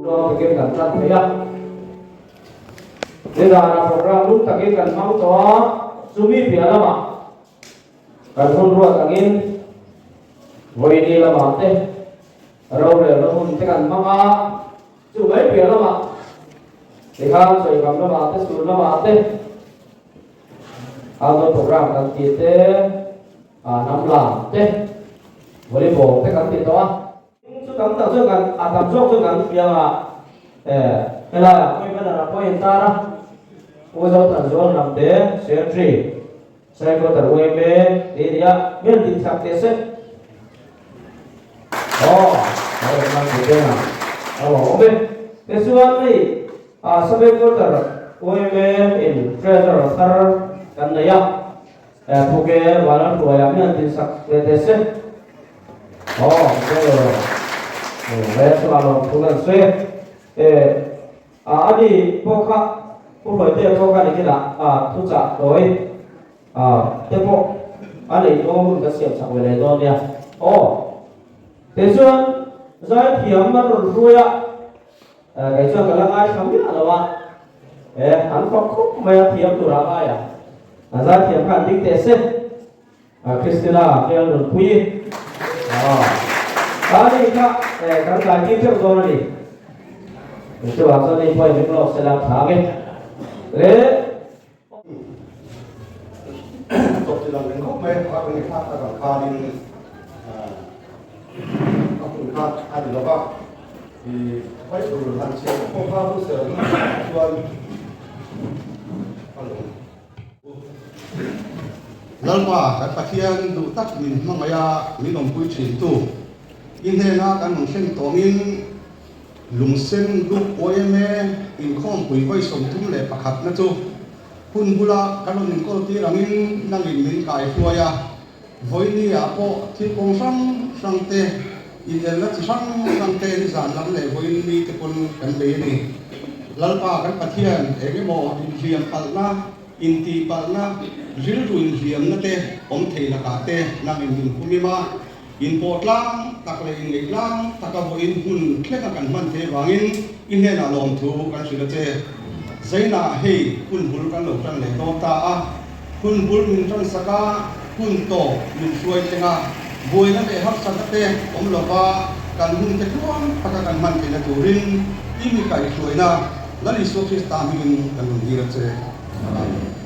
Tluang takin kan tan thei a. Nizanah program lung takin kan hmang tawh a, chumi piah lamah kan hun ruat angin vawiini lamah te rorelna hun te kan hmang a, chu mai piah lamah tikhan sawikam lamah te sun lamah te outdoor program kan tih te, hnam lam te, volleyball te kan ti tawh a. Chu tam tak chuan kan a tam zawk chuan kan hria a, eh helaiah pawhin banner ah pawhin tar a, U Zothanzual Hnamte Secretary Saikawtar UMA tih a ni a, hmel dik chak teh se. Aw, a rawn lang thei dawn a, a lo awm e. Tichuan hei Saikawtar UMA in Treasurer thar kan nei a, Eh Phuke Vanram hruaiah mi an tinsak ve teh se. Aw ka lo eh chungah lawm thu kan sawi e. Eh a ani pawh kha Pu Hruaitea pawh kha nikinah a thuchah tawi a te pawh a neih dawn hun kan siam chak ve leh dawn nia. Aw tichuan zaithiam an rawn hruai a. Kei chuan ka la ngaithla miah lo a, eh an fak khawp mai a, thiam tur ah ngai a, a zaithiam kha an ding teh se, Christina hmel nunpui a ni kha eh kan kai tir teuh dawn a ni, chuvang chuan hei pawhin min lawk sela tha ang e le. Tawp ti lang reng khawp mai a kan thlak tak ang khanin a hun kha a ni lova i Bible han chhiar pawh kha pu ser chuan a lo Lalpa kan Pathian duh tak min hmangaih a min awmpui thin tu i hnena kan rawn thlen tawngin Lungsen Group yma inkhawmpui vawi 31 na chu hun bula kan rawn inkawl tir angin nangin min kai hruai a, vawiini ah pawh thil kawng hrang hrang te, inelna chi hrang hrang te nizan lam leh vawiini te pawn kan bei a ni. Lalpa kan Pathian eng emaw inhliam palhna, intih palhna, rilru inhliamna te awm thei lakah te nangin min humim a, Inpawh tlang tak leh inngeih tlang taka vawiin hmun thlenga kan hman thei avangin i hnenah lawmthu kan hrilh a che. Zainah hei hun bul kan lo tan leh dawn ta a, hun bul min tan sak a, hun tawp min hruai thleng a, buaina leh harsatna te awm lova kan hun te tluang taka kan hman theihna turin i mi kaihhruaina Lal Isua Krista hmingin kan rawn dil a che. Amen.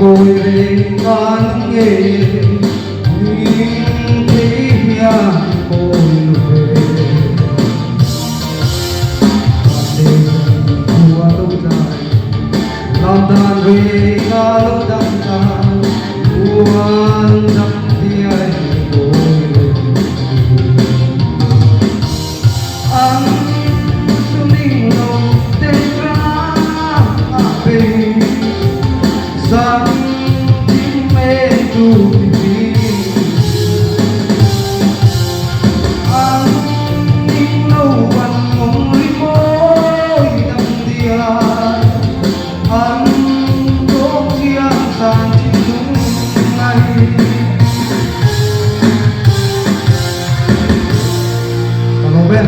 Bawi reng ka nung ngei e, Ning thei hian kawi lu ve. Mahse khua lo tlai, lam dan reng a lo dang ta, Muan dam diai kawi reng lu ve. Ang suming lo te tlang a bei, Zan thim en tu mipui. Ang ning lo an mawng ri mawi dam diai, An tawk chiang zan thinlung ngai. Ka lawm e.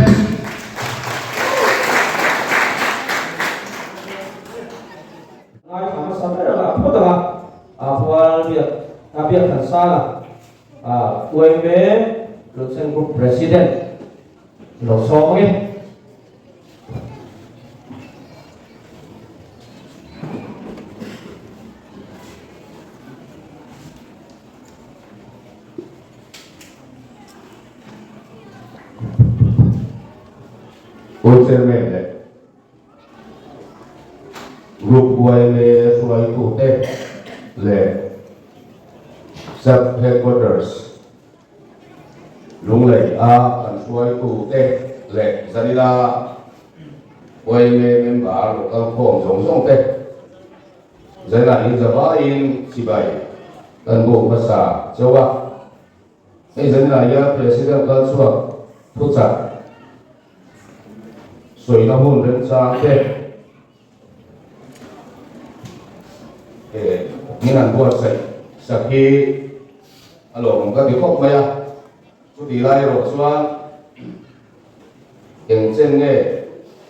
Ngaithla hmasa ber a phawt ang a, a hual biak a biak than sang a, a UMA Lutsen Group President lo sawm ang e. Pu Chairman leh Group YMA hruaitute leh Sub Headquarters Lunglei a kan hruaitute leh Zanila YMA member local khawm zawng zawng te Zanila in zavaiin chibai kan buk hmasa chauh a. Hei Zanila hian President kal chhuak thuchak sawina hun remchang te min han buatsaih sak hi a lawmawm ka ti khawp mai a. Chutih lai erawh chuan eng chen nge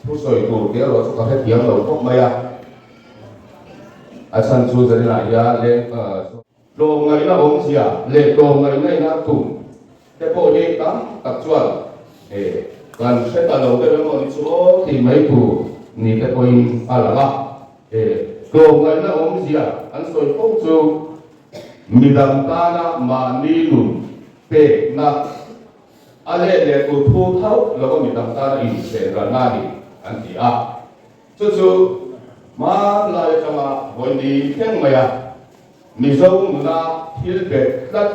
thu sawi tur tih erawh chu ka hrethiam lo khawp mai a. A chhan chu Zanila hian leng Tlawmngaihna awmzia leh tlawmngaihna ina tum te pawh hi tam tak chuan kan hre ta lo deuh emaw ni chu aw tih mai tur ni te pawhin a lang a. Tlawmngaihna awmzia an sawi fo chu midang tana mahni nun pekna a let leh tur thu tho lova midang tana insenralna a ni an ti a. Chu chu hmanlai atanga vawi thleng mai a, Mizo nuna thil bet tlat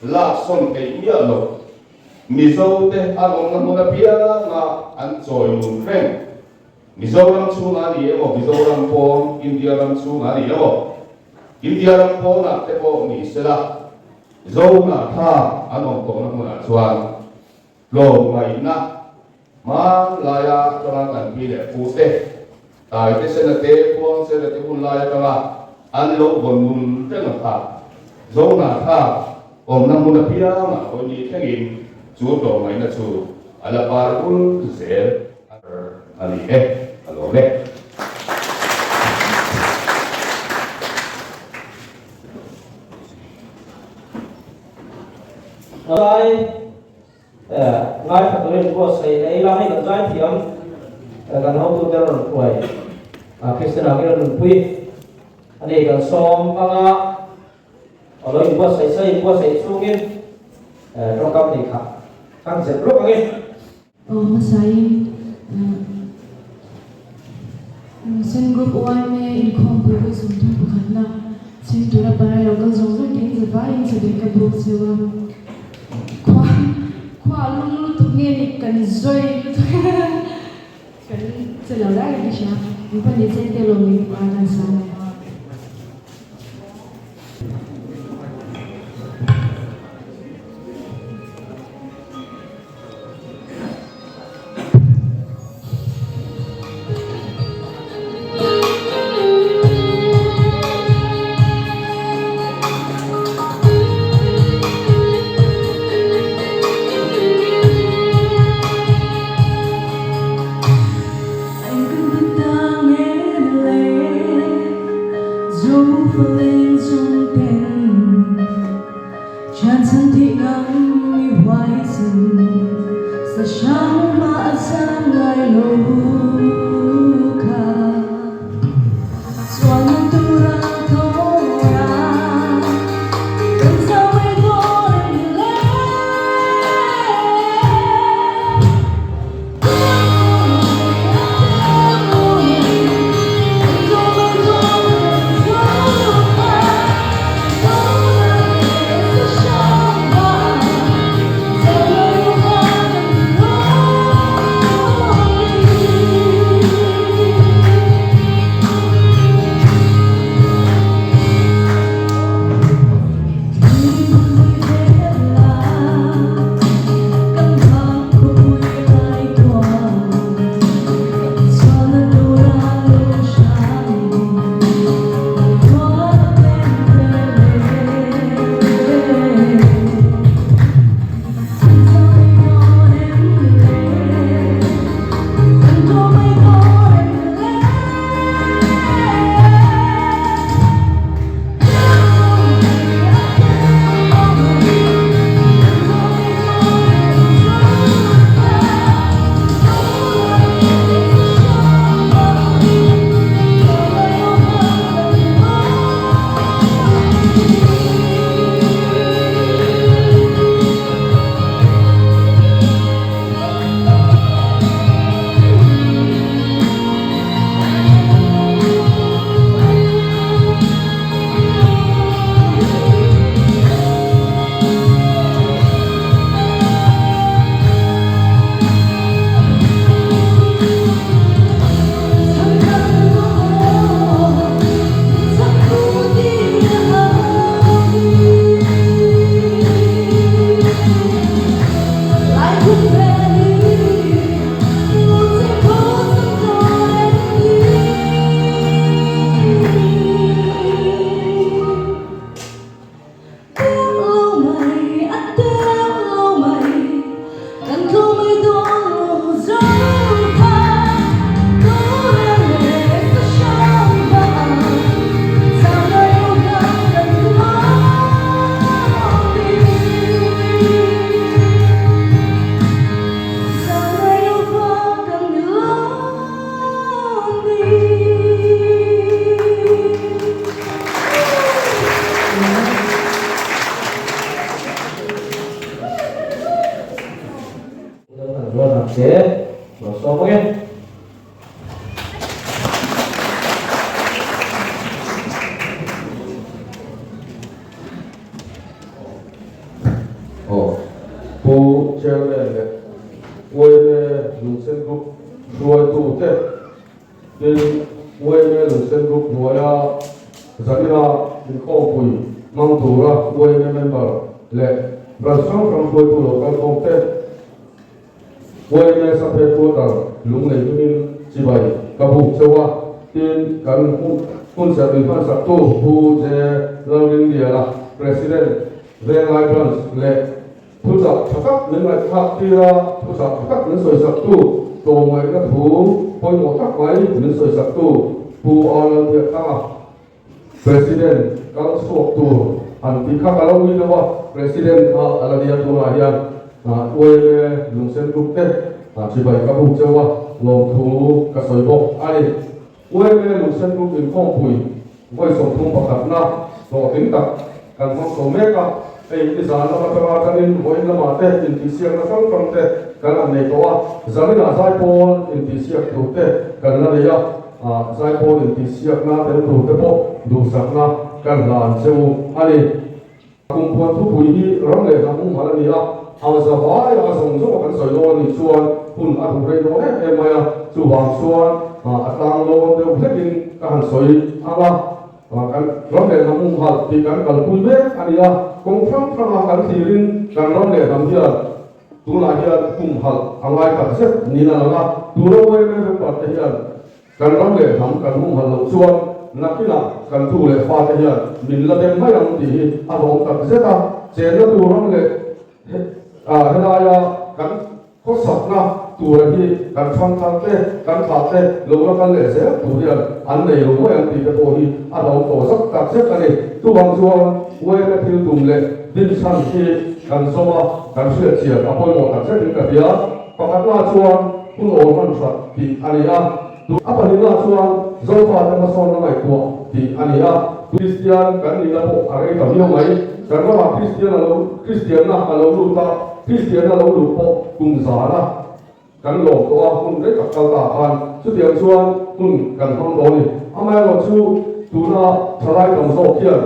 lak sawn theih miah loh, Mizo te an awmna hmun apianga an chawi nun reng. Mizoram chhungah a ni emaw, Mizoram pawn, India ram chhungah a ni emaw, India ram pawnah te pawh ni sela, Zo hnahthak an awm tawhna hmunah chuan Tlawmngaihna hmanlaia atanga kan pi leh pu te, tai te sena te, khuang sena te hun lai atanga an lo vawn nun reng a kha. Zohnah thlak awmna hmun apiangah hawi ni thlengin chu tlawmngaihna chu a la par bul zel a ni e, a lawm e. Zai ngaithla turin buatsaih leh ila hei kan zaithiam kan hotute rawn hruai Christian ah hian nunpui a ni kan sawm anga a lo inbuatsaih sa inbuatsaih chungin tawngkam nei kha kan zep lawk angin. Aw hmasain Sen Group YMA inkhawmpui vawi 31na chhim tura palai lo kal zawng zawng te in zavaiin chawlh ka buk cheu a. Khua khua a lum lutuk nge ni kan zawi lutuk kan che lo lai ka hria. In pahnih chen te lawm min hmuh a kan sang e. Chairman leh yma Lungsen Group hruaitute tin yma Lungsen Group hnuaia zanina inkhawmpui hmang tura yma member leh branch hrang hrang hruaitu lo kalkhawmte Yma Sub Headquarter Lunglei hmingin chibai ka buk cheu a, tin kan hun serh min hmansaktu Pu J. Lalringliana, President, Venglai Branch leh thuchah tha tak min ngaihthlak tir a, thuchah tha tak min sawisaktu, tlawmngaihna thu pawimawh tak mai min sawisaktu Pu R. Lalbiakthanga, President kal chhuak tur han tih kha ka lo ui deuh a, President kha a la nia tunah hian yma lungsen group te chibai ka buk cheu a, lawmthu ka sawi bawk a ni. Yma lungsen group inkhawmpui vawi 31 na hlawhtling tak kan hmang chho mek a, hei i zan lam atanga atangin vawiin lamah te intihsiakna hrang hrang te kan han nei tawh a, zaninah zaipawl intihsiak tur te kan la nei a. Zaipawl intihsiakna tel tur te pawh duhsakna kan hlan che u a ni. Kumpuan thupui hi ram leh hnam humhalh a ni a, a zavai a zawng zawng a kan sawi dawn a nih chuan hun a duh rei dawn em em mai a, chuvang chuan a tlang lawn deuh hlekin ka han sawi ang a, kan ram leh hnam humhalh tih kan kalpui mek a ni a, kawng hrang hranga kan thlirin kan ram leh hnam hian Tunah hian humhalh a ngai tak zet niin a lang a, tuna yma member te hian kan ram leh hnam kan humhalh loh chuan nakinah kan tu leh fate hian min la dem mai ang tih hi a hlawm tak zet a, chenna tur ram leh helaia kan khawsakna tura hi kan thangthar te, kan thlah te lo la kal leh zel tur hian an nei lo mai ang tih te pawh hi a hlawm tawh zak tak zet a ni. Chuvang chuan yma thil tum leh dinchhan hi kan zawm a, kan hriat chian a pawimawh tak zetin ka hria. Pakhatna chuan hun awl hman that tih a ni a, a pahnihna chuan Zofate hmasawnna ngaihtuah tih a ni a. Kristian kan nihna pawh a rei ta viau mai. Kan ramah Kristian a lo Kristianna a lo lut a, Kristianna lo lut pawh kum zana kan lawm tawh a, hun rei tak kal ta khan chutiang chuan hun kan hmang dawn a ni. Amaherawhchu tuna thalai tam zawk hian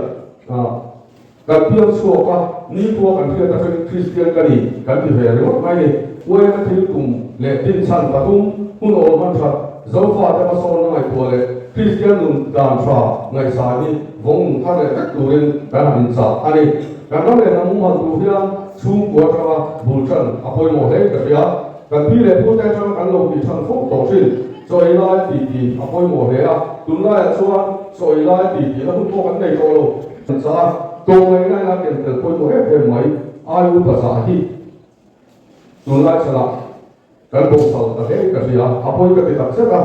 Kan piang chhuak a, nikhua kan hriat atangin Kristian ka ni kan ti ve ringawt mai ni. Uaina thil tum leh dinchhan pathum, hun awl hman that, Zofate hmasawnna ngaihtuah leh Kristian nun dan tha ngaihsan hi vawng nung thar leh vek turin kan han inchah a ni. Kan ram leh hnam humhal tur hian chhungkua atanga bul tan a pawimawh hle ka hria. Kan pi leh pute atanga kan lo tih than fo tawh thin. Chaw ei lai tih tih a pawimawh hle a, tunlaiah chuan chaw ei lai tih tihna hun pawh kan nei tawh lo. An chah a, tawng ngaih ngaih a ken tel pawimawh em em mai, ai upa zah hi tunlai chhanah kan bohsal ta hle ka hria, a pawi ka ti tak zet a,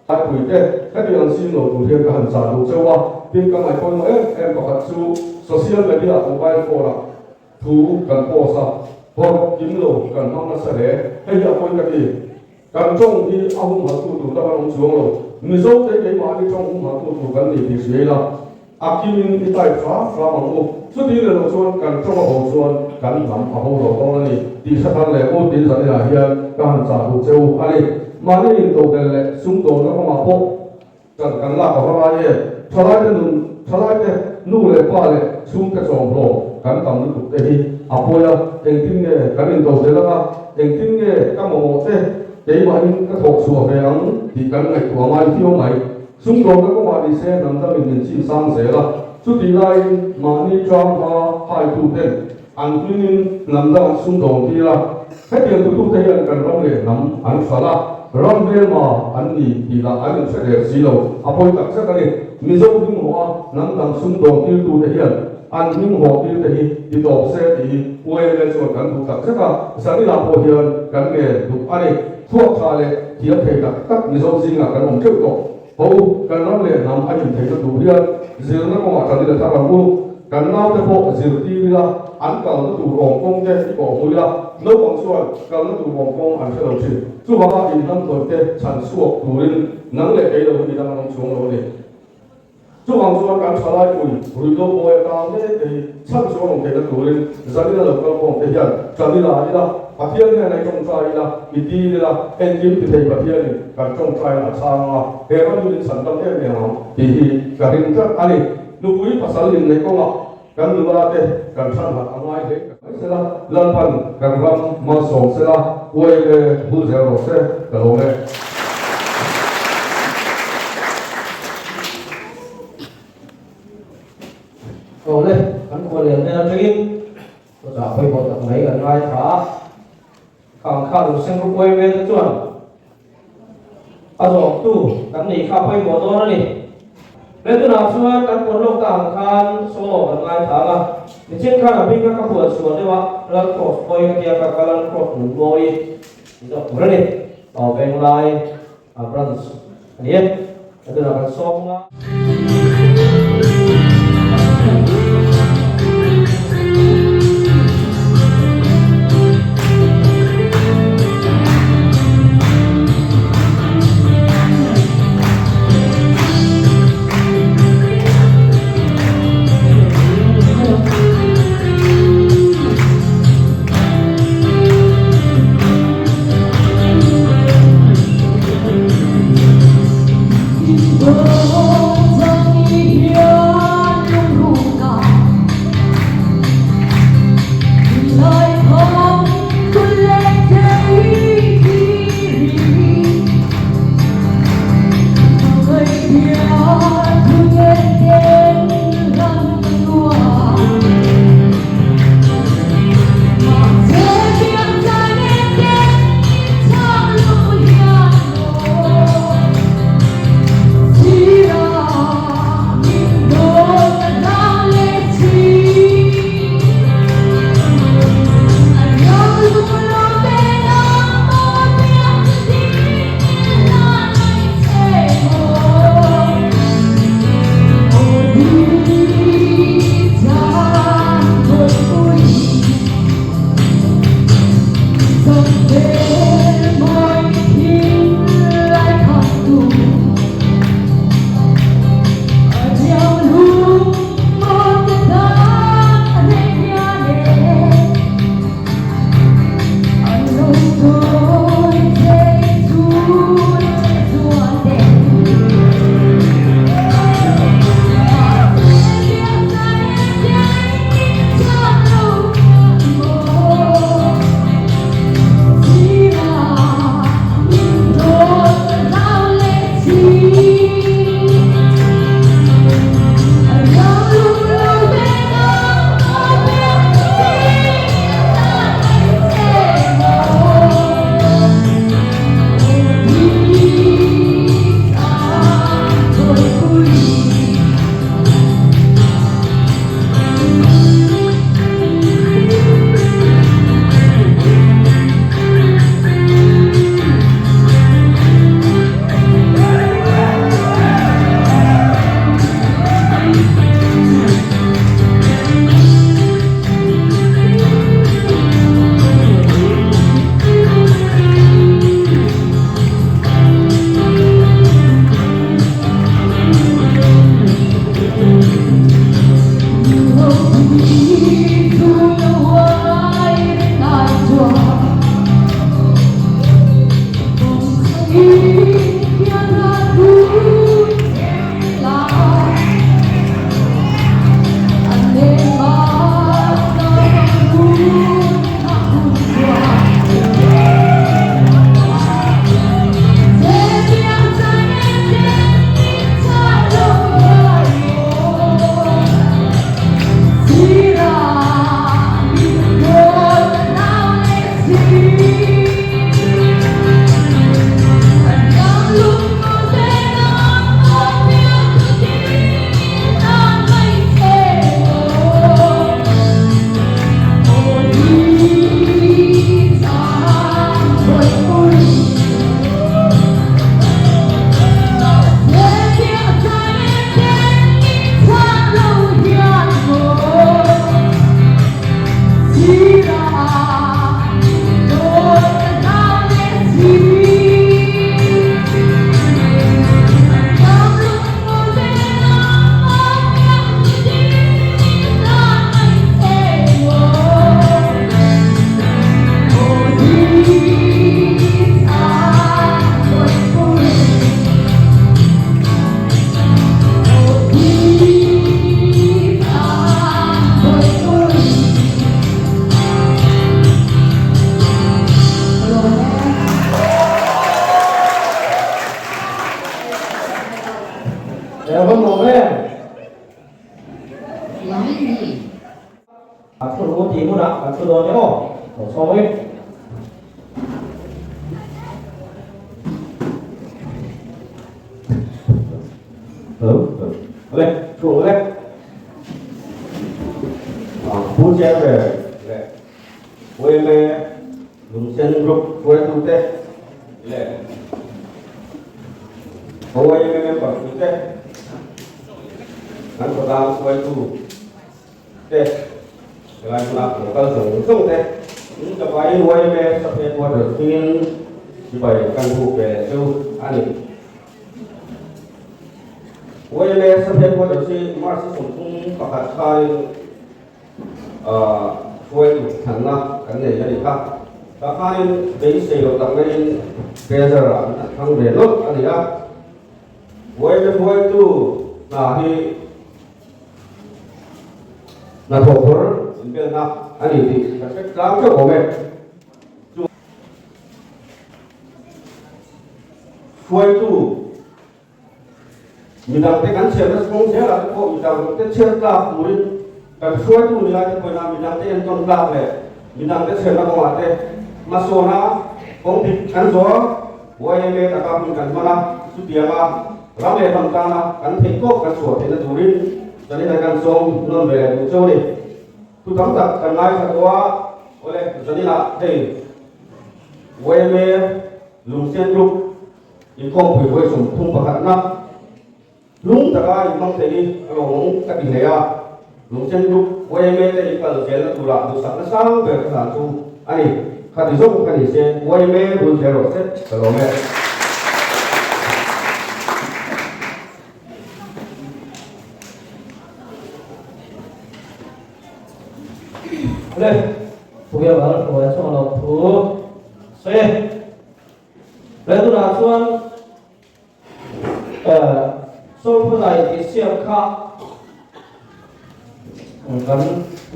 Aipui te heti ang sim lo tur hian ka han chah duh cheu a, tin ka ngaih pawimawh em em pakhat chu social media mobile phone ah thu kan post a, hawrh kim lo kan hmang nasa hle, hei hi a pawi ka ti. Kan tawng hi a humhalhtu tur tak an awm chuang lo. Mizo te keimahni tawng humhalhtu tur kan ni tih hria ila, a kimin i type hram hram ang u. Chuti leh loh chuan kan tawng a ho chuan kan hnam a ho lo dawn a ni tih hre thar leh u tin zaninah hian ka han chah duh che u a ni. Mahni intodelh leh sumdawnna kawngah pawh Kan kan lak a va ngai em? Thalaite nun, thalaite nu leh pa leh chhungte chawmhlawm kan tam lutuk te hi a pawi a, engtin nge kan into zel anga, engtin nge ka mamawh te keimahin ka thawk chhuah ve ang tih kan ngaihtuah ngai viau mai. Sumdawnna kawngah ni se hnam damin min chim sang zel a, chutih laiin mahni tang hma haitu ten an hmingin hnam dang an sumdawn tir a, hetiang tutute hian kan ram leh hnam an hralh a, ram hmelma an ni tih lah an inhre der si lo, a pawi tak zet a ni. Mizo hming hawh a hnam dang sumdawn tirtute hian an hming hawh tirte hi ti tawp se tih hi UMA chuan kan duh tak zet a, zaninah pawh hian kan ngen duh a ni. Thluak tha leh thiam thei tak tak Mizo zingah kan awm teuh tawh. Ho, kan ram leh hnam a intheihna tur hian zirna kawngah tan ila thar ang u. Kan naute pawh zirtir ila, an kalna tur awm kawng te i pawh hmu ila, naupang chuan kalna tur awm kawng an hre lo thin. Chuvanga inhlam tawih te chhan chhuak turin nang leh kei lo hi midang an awm chuang lo a ni. Chuvang chuan kan thalai pui ruihhlo bawi atang mek te hi chhan chuang awm theihna turin zanina lo kal khawm te hian tan ila ila, Pathian hian ei tawngtai ila, i dil ila, engkim ti thei Pathianin kan tawngtaiin a chhang ang a, he ram hi min chhan dam em em ang tih hi ka ring tlat a ni. Nupui pasal inneih kawngah. Kan nula te kan hran harh a ngai hle mai sela, Lalpan kan ram malsawm sela, YMA bul zel rawh se, ka lawm e. Awle, kan khua lian hmel atangin chawchah pawimawh tak mai kan ngaithla a, khang kha lungsen rup YMA te chuan A zawmtu kan nei kha pawimawh dawn a ni. He tunah chuan kan pawn lawk ta ang khan solo kan ngaithla a, nichin khan a hming kha ka puan sual deuh a, Lal Cross mawi ka tia ka ka Lal Cross nun mawi ni zawk tur a ni. Aw Venglai branch a ni e. He tunah kan sawm nga. A thu ru tih hmunah kan thu dawn emaw lo sawi. Hello, le, thu le. Pu Chairman leh YMA Lungsen Group hruaitute leh YMA member puite kan khawtlang hruaitu te helai hmuna lo kal zawng zawng te in tlawhaiin YMA Sub Headquarters hmingin sipai kan buk ve leh chu a ni. YMA Sub Headquarters hi March 31 khain hruaitu thlanna kan nei a ni kha. Tah khanin beisei loh tak maiin Treasurer an thlang ve nawlh a ni a. YMA hruaitu hna hi Hnathawh phur inbelna a ni tih ka hre tlang theuh awm e. Chu hruaitu midangte kan chhiarna chhung zelah te pawh midangte chhiar tlak turin kan hruaitu ni lai te pawhin a midangte entawn tlak leh midangte chhiarna kawngah te hmasawna kawng dik kan zawh a, YMA taka hun kan hman a, chutianga ram leh hnam tana kan theih tawk kan chhuah theihna turin Zanin ah kan sawm nawn ve leh duh cheu a ni. Thu tam tak kan ngaithla tawh a, awle zanin ah hei YMA Lungsen Group inkhawmpui vawi 31 na hlung taka inhmang thei hi a lawmawm ka ti hle a. Lungsen Group YMA te inkal zelna turah duhsakna sang ber ka hlan chu a ni. Khati zawk ka ni se YMA bul zel rawh se ka lawm e. Le, Puia val hruai chu a lo thu sawi e. Le tunah chuan Sawlphazai tih siam kha kan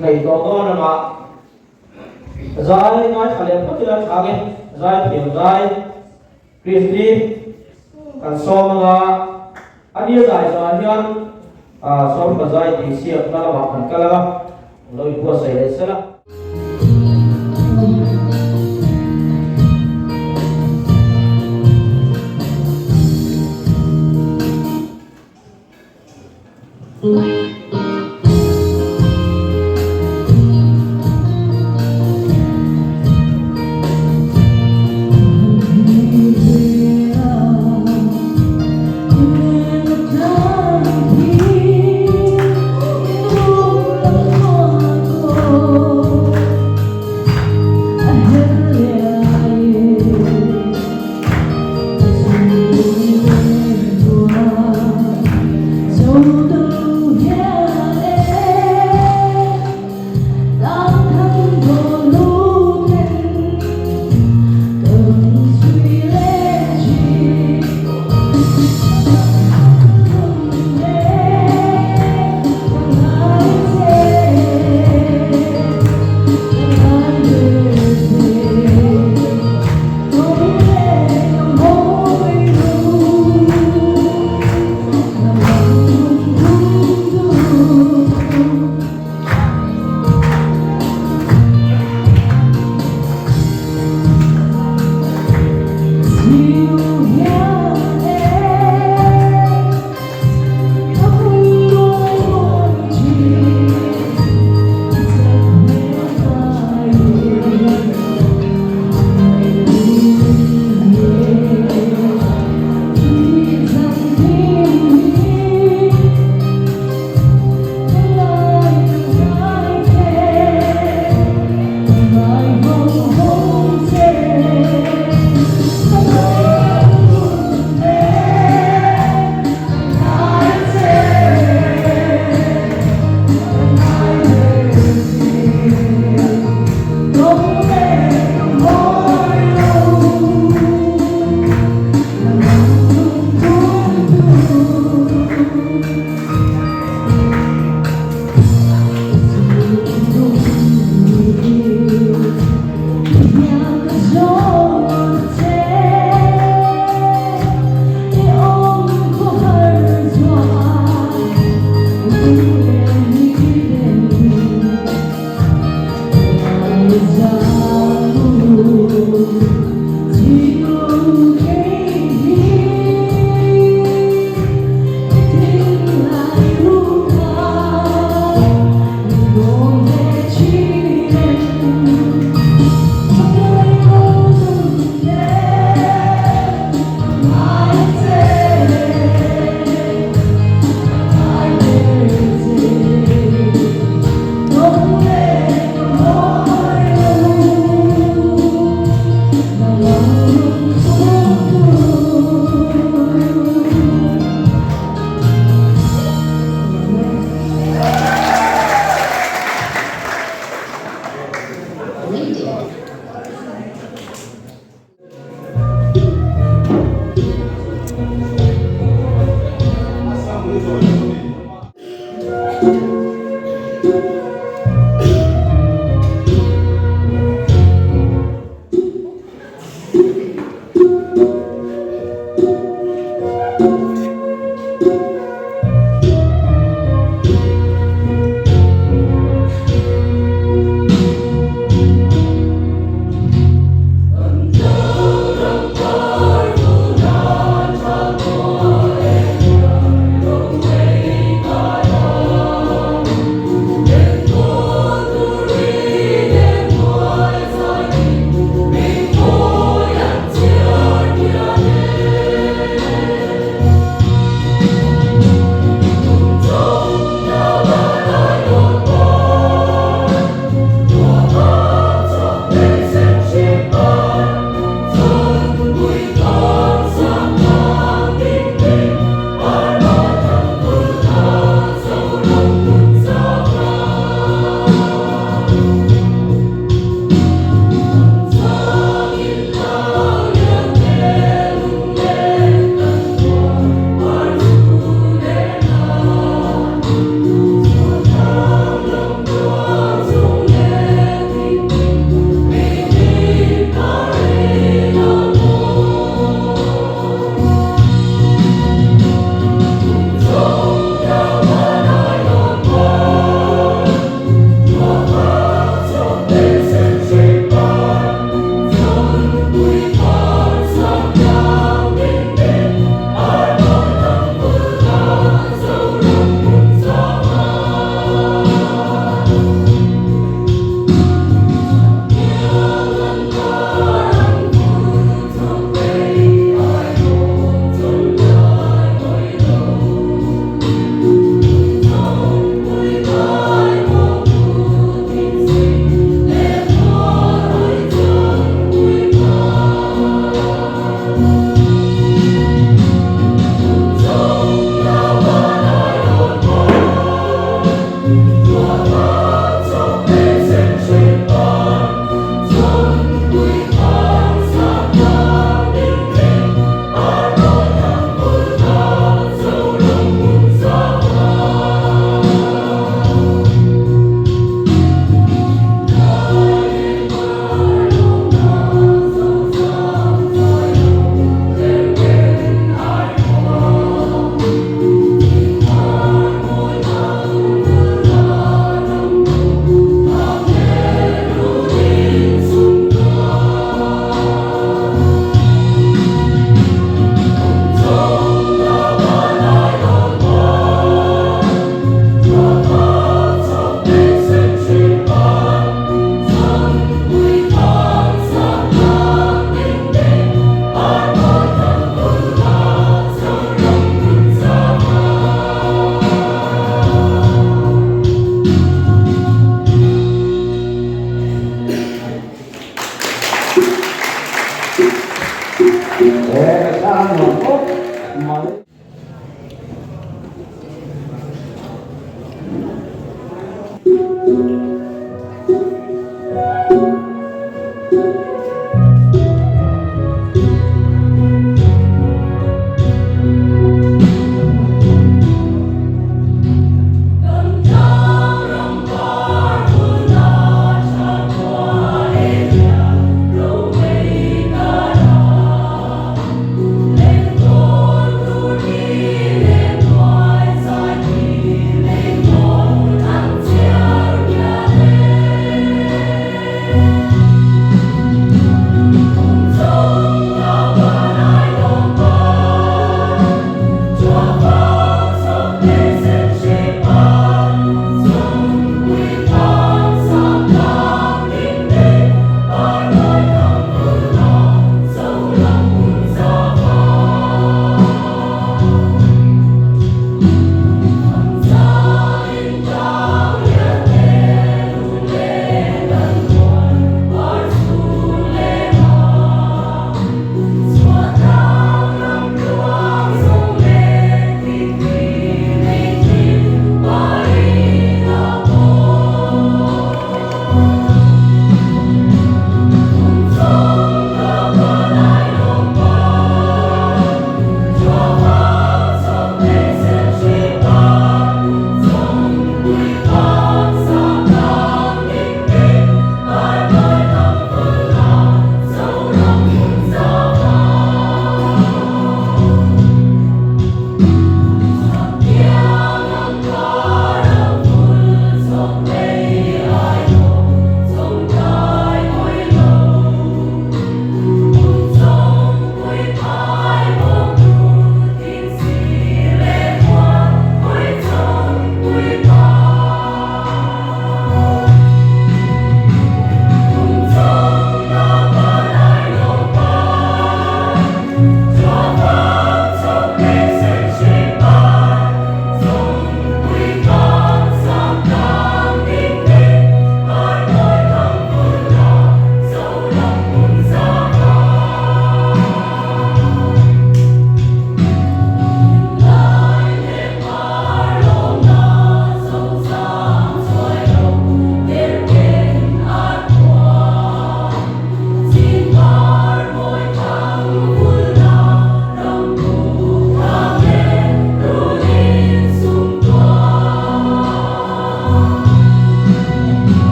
nei tawh dawn anga zai ngaithla leh phawt ila tha nge zai thiam zai Kristi kan sawm anga a nia zai zawhah hian sawmpa zai tih siakna lamah kan kal anga lo inbuatsaih leh sela.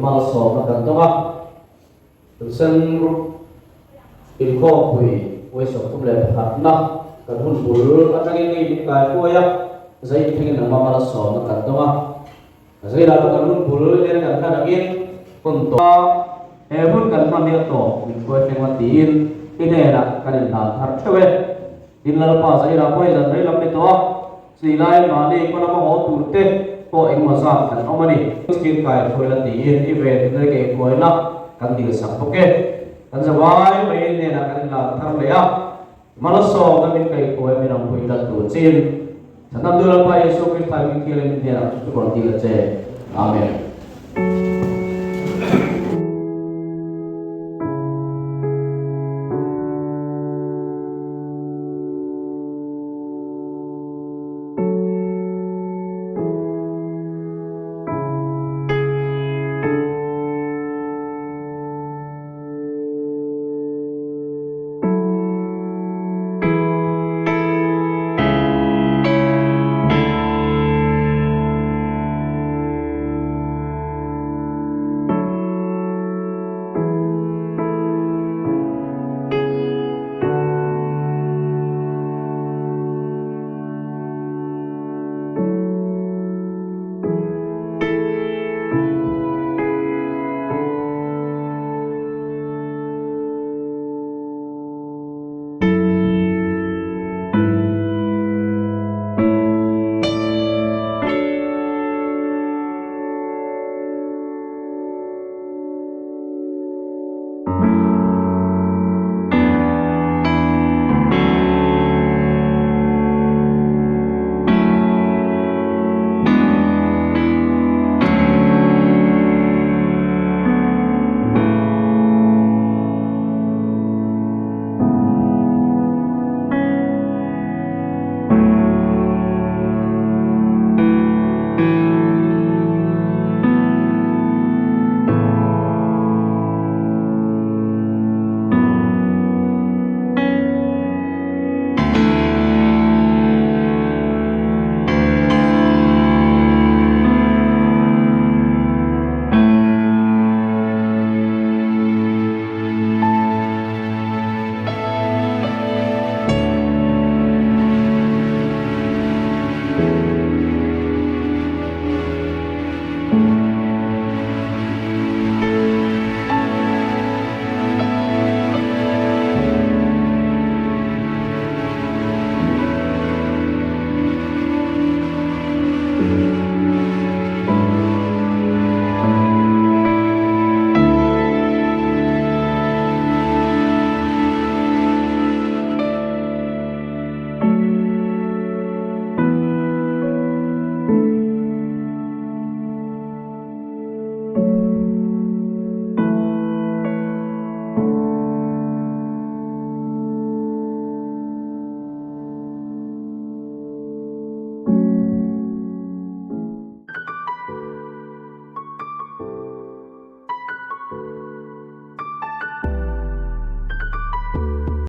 malsawmna kan dawng a. Lungsen Group inkhawmpui vawi 31 na kan hun bul atangin ngei min kai hruai a, zai inthengin nangmah malsawmna kan dawng a. Zailah pawh kan hun bul nen kan hlan angin hun tawp a, he hun kan hman hi a tawp min hruai thleng a tiin i hnenah kan inhlan thar theuh e. Tin Lalpa Zailah pawh hi zan rei lam ni tawh a, chutih laiin mahni khaw lama haw tur te pawh engemaw zat kan awm a ni. Skin kai hruai la tiin i ve tuna ke hruaina kan dilsak bawk e. Kan zavai mai hnenah kan inhlan thar leh a. Malsawmna min kaihhruai min awmpui tlat tur chin Chhandamtu Lalpa Jesuh Krista hming thianghlim hnenah chu chu rawn dil a che. Amen.